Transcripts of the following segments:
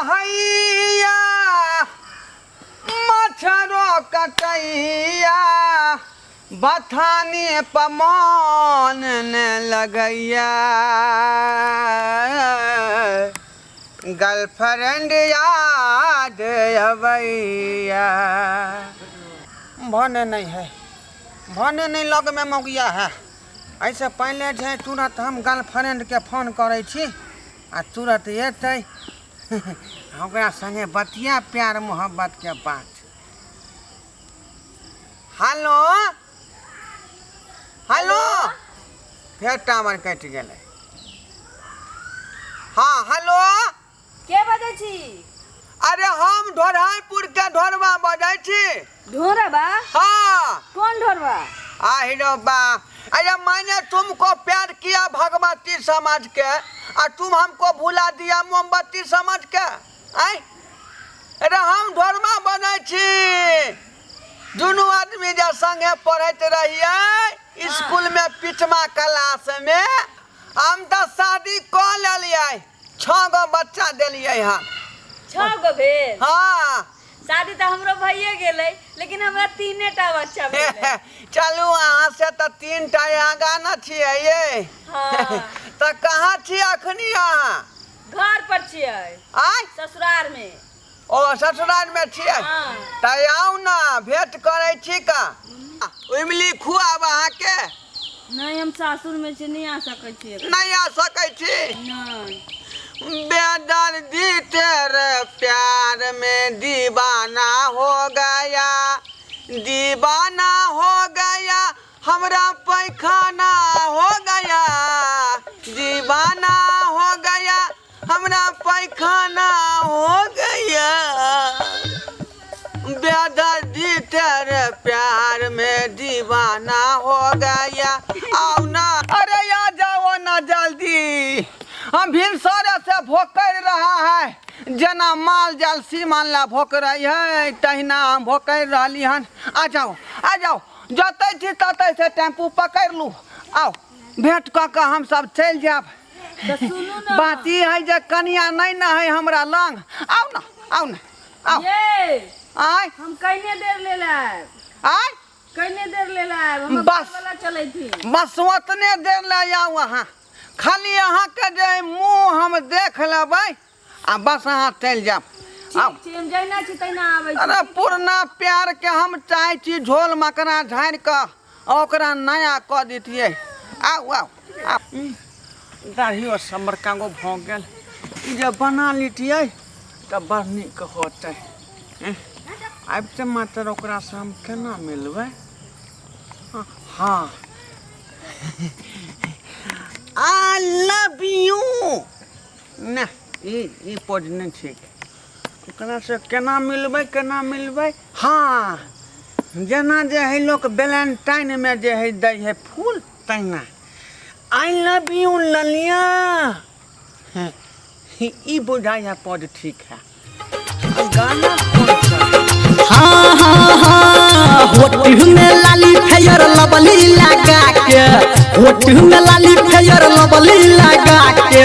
बहैया मच्छरो कटैया बथाने पमान ने लगैया गर्लफ्रेंड याद अबैया। भने नहीं है, भने नहीं लग में मौगिया है। एहिसँ पहिले जे तुरंत हम गर्लफ्रेंडके फोन करै छी आ तुरंत एतै, ओकरा संगे बतिया प्यार मोहब्बतके बात। हेलो हेलो, फेर टावर कटि गेलै। हाँ हेलो, के बजै छी? अरे हम ढोढ़ाईपुर के ढोरबा बजै छी। ढोरबा? हाँ। कौन ढोरबा? आहिरो बा, अरे मैंने तुमको प्यार किया भगवती समझ के आ तुम हमको भुला दिया मोमबत्ती समझ के। आय, अरे हम ढोरबा बनै छी। दुनू आदमी जे संगे पढ़ैत रहियै स्कूल में पिछमा क्लास में, हम तऽ शादी कऽ लेलियै, 6 गो बच्चा देलियै हन। 6 गो भेल? हाँ। शादी तऽ हमरो भइए गेलै, लेकिन हमरा 3 टा बच्चा भेलै। चलू अहाँ से तऽ 3 टा आगाँ न छियै ये। हाँ। तऽ कहाँ छी अखनी अहाँ? घर पर छियै। आय? ससुराल में। ओ ससुराल में छियै? हाँ। तऽ आउ ने, भेंट करै छी का। इमली खुआब अहाँके? नहीं, हम सासुर में छी, नहीं आ सकै छी। नहीं आ सकै छी? नहीं। बेदर्दी तेरे प्यार में दीवाना हो गया, दीवाना हो गया, हमरा पैखाना हो गया, दीवाना हो गया, हमरा पैखाना हो गया, बेदर्दी तेरे प्यार में दीवाना हो गया। आओ ना, अरे आ जाओ ना जल्दी, हम भिनसरे से भोकर रहा है, जेना माल जाल सीमान ला भोक रही है तहिना हम भोकर रहली हन। आ जाओ आ जाओ, जतै छी ततै से टेम्पू पकड़ि लू, आओ भेंट कऽ कऽ हम सब चलि जायब। तऽ सुनू ने, बात ई है जे कनिया नहीं न है हमरा लग। आओ ना आओ ना आओ। ये आय, हम कइने देर ले लायब? आय, कइने देर ले लायब? हमर बस। वाला चलै थी। बस ओतने देर ले आउ अहाँ, खाली अहाँके जे मुँह हम देख लेबै आ बस अहाँ चलि जायब। आउ। ठीक छै, हम जहिना छी तहिना आबै छी। अरे पुरना प्यार के हम चाहै छी झोल मकना झाड़ि कऽ ओकरा नया कऽ दितियै। आउ आउ आउ। दाढ़ियो सब बड़का गो भऽ गेल, ई जे बना लितियै तऽ बड़ नीक होतै। आबिते मात्र ओकरासँ हम केना मिलबै? हाँ, I love you. ना, ई पोज नहि ठीक। ओकरासँ केना मिलबै, केना मिलबै? हाँ, जेना जे है लोक वैलेंटाइनमे जे है दै है फूल, तहिना I love you ललिया। ई बुझाइ है पद ठीक है। गाना कौन सा? हाँ हाँ हाँ, होठ में लाली फेयर लबली लगा के, होठ में लाली फेयर लबली लगा के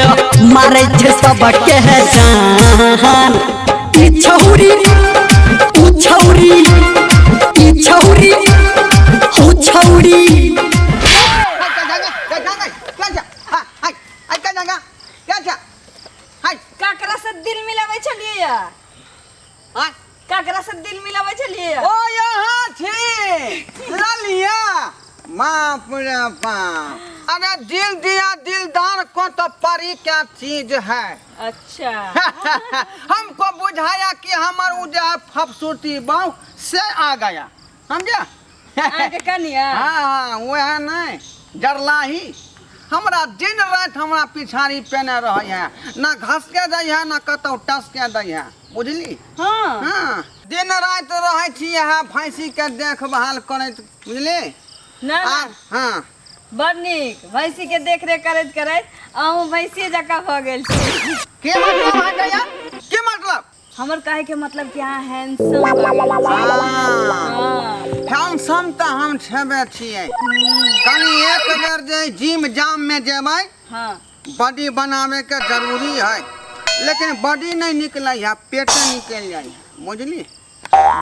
मारे छे सबके जान। ई छौरी ऊ छौरी, ई छौरी ऊ छौरी। ककरा से दिल मिलाबै छलियै या? ककरा से दिल मिलाबै छलियै या? ओ यहाँ छी ललिया, बाप रे बाप, अरे दिल दिया दिलदार को तो परी क्या चीज है। अच्छा। हमको बुझाया कि हमर उ जो है फफसूती बहु से आ गया, समझा? अहाँके कनिया? हाँ हाँ, वह नहीं जरलाही हमरा दिन राति हमरा पिछाड़ी पेने रहै है, ना घसके दै है ना कतौ टसके दै है, बुझली? हाँ। हाँ, दिन राति रहै छी यहाँ भैंसी के देखभाल करैत, बुझली? ना, ना। हाँ। बड़ नीक, भैंसी के देख रेख करैत करैत अहूँ भैंसी जकाँ भऽ गेल छी। के मतलब है गया? के मतलब? हमर कहे के मतलब कि अहाँ हैंडसम भऽ गेल छी। हाँ। हैंडसम तऽ हम छेबे छियै। कनि एक बेर जे जिम जाम में जेबै, हाँ। बॉडी बनावे के जरूरी है। लेकिन बॉडी नहीं निकलै है, पेटे निकलि जाइ है, बुझली?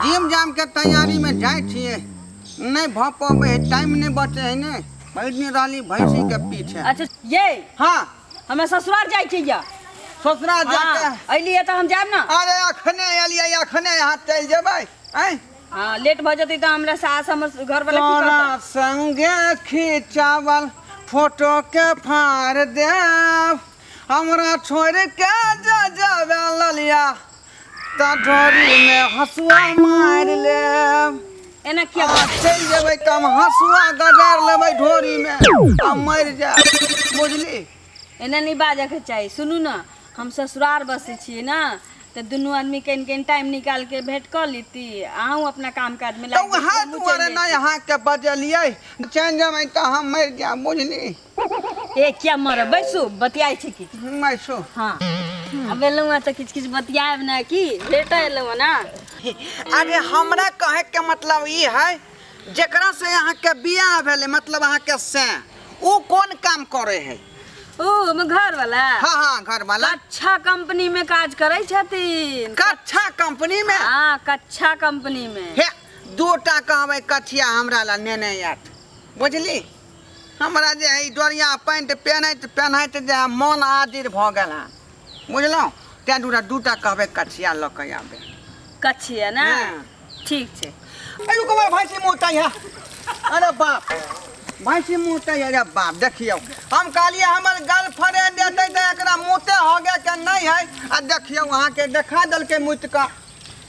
जिम जाम के तैयारी में जाइ छियै, नहीं भऽ पबै है, टाइम नहीं बचे है ने। भरि दिन रहली भैंसी के पीछे। अच्छा ये। हाँ। हमे ससुराल जाइ छी या। ससुराल जाके? हाँ, अइलियै तऽ हम जायब ना। अरे अखने एलियै, अखने यहाँ चलि जेबै आँय? हाँ, लेट भऽ जेतै तऽ हमरा सास, हमर घर वाला की तोरा कहतै? संगे खिंचावल फोटो के फाड़ देब, हमरा छोड़ के जा जाबे ललिया तऽ ढोरी में हंसुआ मारि लेब। एना किया? आ चलि जेबै तऽ हम हंसुआ गजार लेबै ढोरी में आ मरि जायब, बुझली? एना नहि बाजऽके चाही। सुनू ने, हम ससुराल बसै छियै ने, तऽ दुनू आदमी कनि कनि टाइम निकाल के भेंट कऽ लेती। अहूँ अपना काम काज में तऽ लागि उएह जेती, हमहूँ दुआरे चलि नहि अहाँके बजलियै। चलि जेबै तऽ हम मरि जायब, बुझली? जेती। ए, किया मरब? बैसू, बतियाइ छी की। बैसू। हाँ, अब एलहुँ हँ तऽ किछु किछु बतियाएब ने, की भेट एलहुँ हँ ना। अरे हमरा कहे के मतलब ई है, जेकरा से अहाँके बियाह भेलै, मतलब अहाँके से ओ कोन काम करे है? ओ हमर घर वाला? हाँ हाँ, घर वाला। कच्छा कंपनी में काज करै छथिन। कच्छा कंपनी में? हाँ, कच्छा कंपनी में। हे, दूटा कहबै कछिया हमरा ला नेने आयत, बुझली? हमरा जे है ई डोरिया पैंट पेन्हैत पेन्हैत जे है मन आदिर भऽ गेल हँ, बुझलहुँ? तेँ दुआरे दूटा कहबै कछिया लऽ कऽ आबै। कच्छिया ना? हाँ। ठीक छै। अरे रुको, भैंसी मुँह है। अरे बाप, भैंसी मुँह है। अरे बाप, देखियौ, हम कहलियै हमर गर्लफ्रेंड एतै तऽ एकरा मुँहते होगे के नहीं है, आ देखियौ अहाँके देखा देलकै मुँह कऽ।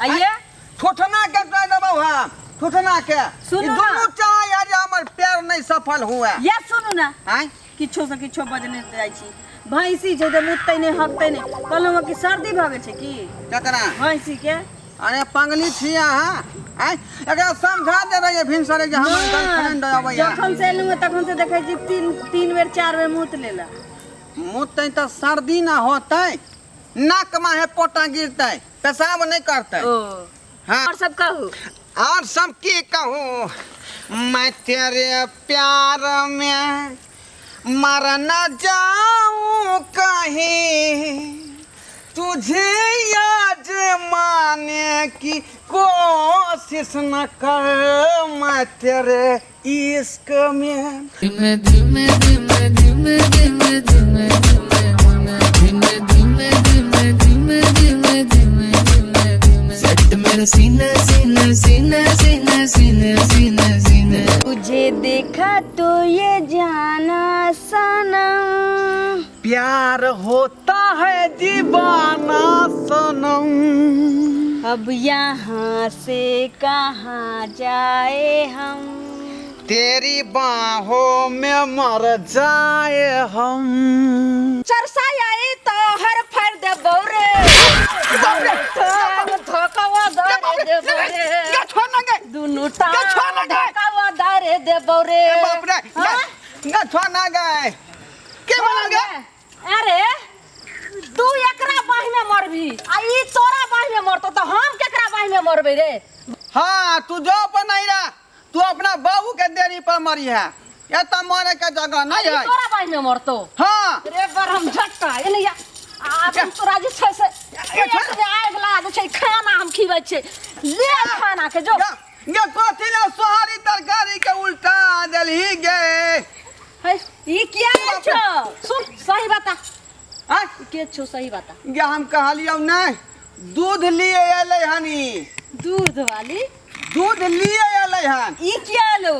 आइए। ठोठना के कह देबौ हम, ठोठना के। सुनू ई ना। दुनू चाहै है जे हमर पैर नहीं सफल हुए। या सुनू ना। आँय? किछो से किछो बजने जाइ छी। भैंसी छै तऽ मुततै नहि, हकतै नहि। कहलहुँ कि सर्दी भऽ गेल छै की? केकरा? भैंसी के। अरे पंगली छी अहाँ, आँय? एकरा समझा दे रहियै भिनसरे जे हमर गर्लफ्रेंड अबैया। जखन से एलहुँ हँ तखन से देखै छी तीन तीन बेर चारि बेर मुत लेलक। मुततै तऽ सर्दी ना होतै, नाक माहे पोटा गिरतै, पेशाब नहि करतै। ओ। हाँ। और सब कहू। और सब की कहूँ, मैं तेरे प्यार में मर न जाऊं कहीं, तुझे आजमाने की कोशिश न कर, मैं तेरे इश्क में। धीमे धीमे धीमे धीमे धीमे धीमे धीमे धीमे धीमे धीमे धीमे धीमे धीमे धीमे धीमे सेट मेरे सीने सीने सीने सीने सीने सीने सीने। तुझे देखा तो ये जाना सनम, प्यार होता है दीवाना सनम। अब यहाँ से कहाँ जाए हम, तेरी बाहों में मर जाए हम। चरसा आई तो हर फर देबौ रे, धोकवा दरे देबौ रे, दुनू टांग धोकवा दरे देबौ रे। बाप रे, गे छोड़ ना गए, के बना गए? अरे तू एकरा बाह में मरबी आ ई तोरा बाह में मरतो तऽ हम केकरा बाह में मरबै रे? हाँ, तू जो पर नहीं रहा, तू अपना बाबू के देरी पर मरी है, ये तो मरे के जगह नहीं ई है। तोरा बाह में मरतो? हाँ। रे पर हम झटका एने या आब हम तोरा जे छै से ए, छोड़। पेट में आगि लगा दै छै। खाना हम खिबै छै, ले खाना के जो। गे, कथी ले सोहारी तरकारी के उल्टा देलही गे? है, ई किया आयल छौ? सुन, सही बता। आँय? ई के छौ, सही बता। गे, हम कहलियौ नहि, दूध लिए एलै हन ई। दूध वाली? दूध लिए एलै हन। ई किया एलौ?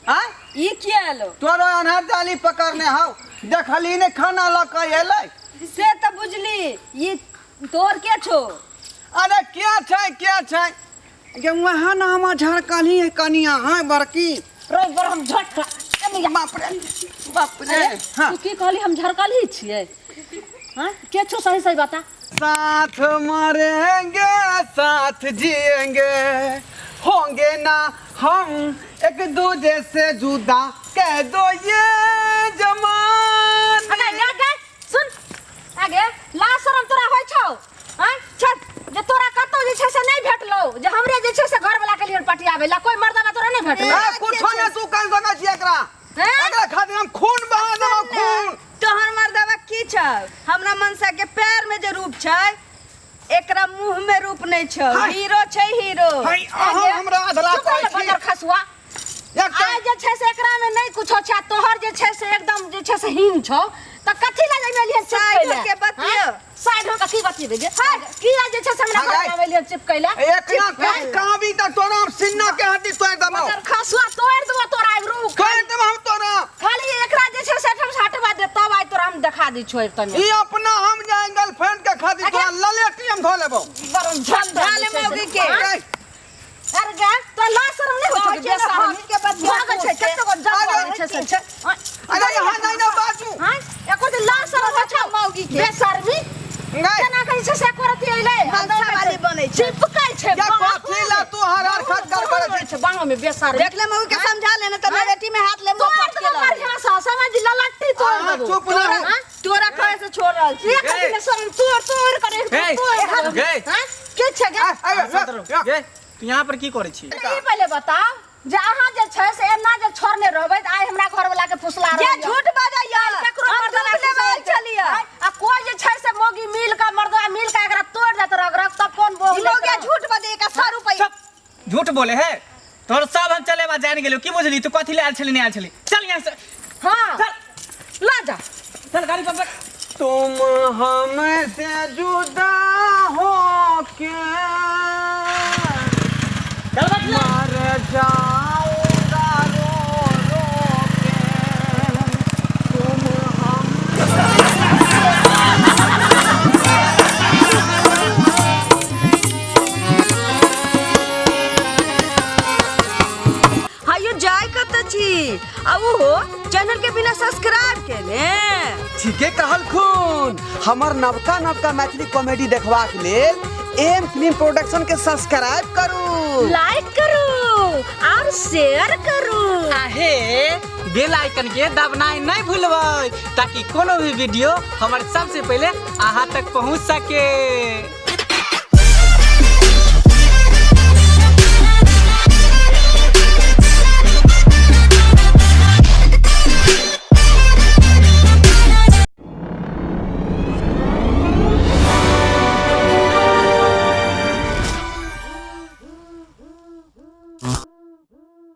आँय? ई किया एलौ? तोरो अन्हर जाली पकड़ने हौ, देखली ने खाना लऽ कऽ एलै। से तऽ बुझली, ई तोर के छौ? अरे के छै, के छै गे? वहाँ न हमर झड़कली है कनिया है बड़की। रे पर हम झटका। बाप रे बाप रे। अरे, हाँ। तू की कहली, हम झड़कली छियै? हाँ, के छौ, सही सही बता। साथ मरेंगे साथ जिएंगे, होंगे ना हम एक दूजे से जुदा, कह दो ये जमाने। अगे गे गे, सुन आगे, लाज शरम तोरा होइ छौ? आँय, छल जे तोरा कतौ जे छै से नहि भेटलौ, जे हमरे जे छै से घरवला के लिए पटियाबै ला कोइ मर्दाना तोरा नहि भेटलौ? ए, कुछो ने तू कर सकै छी एकरा। हैं? एकरा खातिर हम खून बहा देबौ, खून। तोहर मर्दवा की छौ। हमरा मनसा के पैर में जे रूप छै, एकरा मुंह में रूप नहीं छौ। हाय। हीरो छै हीरो। हाय, अहाँ हमरा अधला चुप रह कहै छी। बदर खसुआ। एकटा आइ जे छै से एकरा में नहीं कुछो छै, तोहर जे छै से एकदम जे छै से हीन छौ, त कथी लए एहिमे एलियै साइड चिपकै लए? होके बतियौ। हाँ? साइड होके की बतियेबै गे? की जे छै से हमरा हाय, घर में एलियै चिपकै लए? एकरा कहबी त तोरा हम सिन्ना के हड्डी तोड़ि देबौ। बदर खसुआ तोड़ि देबौ तोरा आइ, रुक। तोड़ि देबौ हम तोरा। खाली एकरा जे छै से एहिठाम से हटवा दे, तब आइ तोरा हम देखा दै छौ तने। ई अपना हम जाए गर्लफ्रेंड के खातिर तोरा ललेटी हम धो लेबौ। बरन झंडा समझा ले मौगी के। अरे, अरे गे, तोरा लाज शरम नहि होइ छौ कहै कि छै ने, बेशरम? हँस के बतिया भऽ गेल छै, कतेक गो जब अरे, भऽ गेल छै से छै। अरे यहाँ नहीं ना बाजू। हाँ? एको दिन लाज शरम होइ छौ? मौगी के। बेशर्मी। गै। केना कहै छै से करती अइलै? मनसा वाली बनै छै। चिपकै छै, या बाँह कथी ला तू हर हर खत कर बहुत करै बड़ छै, बाँह में बेशर्मी। देख ले मौगी के समझा ले ना त बेटी में हाथ ले मुंह तोड़ पटके देबो लगे। बढ़ियां सँ, समझ ललट्टी तोड़ अहाँ देबो। चुप रहू। हाँ? तोरा कहे से छोड़ रहल छी। एक दिन शरम तोड़ तोड़ कर एक हे, तोड़ देबो। गे। हाँ? की छै गे? आ, आ, आ, आ, गे, तू यहाँ पर की करै छी? ई पहिले बताउ जे अहाँ जे छै से एना जे छोड़ने रहबै तऽ आइ हमरा घरवला के फुसला जे रहल यऽ। झूठ बजैया, ककरो हम मर्दवा दूध लेबै फुसला छलियै। आँय, आ कोइ जे छै से मौगी मिल के मर्दवा मिल के एकरा तोड़ देत रग रग, तब कोन बोल ई मौगिया झूठ बजैया का 100 रुपैया। चुप, झूठ बोले है तोर सब हम चले बा जान गेलियो। की बुझली तू कथी ले आयल छली, नहीं आयल छली? चल यहाँ से। हाँ। चल। ला जा। चल गाड़ी पर बैठ। तुम हमसे जुदा हो के चल बैठ ले। मर जाऊंगा रो रो के, तुम हम हायो जाय कत छी आ ओहो चैनल के बिना सब्सक्राइब केने। ठीके कहल खून, हमर नवका नवका मैथिली कॉमेडी देखबाक लेल एम फिल्म प्रोडक्शन के सब्सक्राइब करू, लाइक करू और शेयर करू। आहे बेल आइकन के दबनाइ नहीं भूलबै ताकि कोनो भी वीडियो हमर सबसे पहले अहाँ तक पहुँच सके।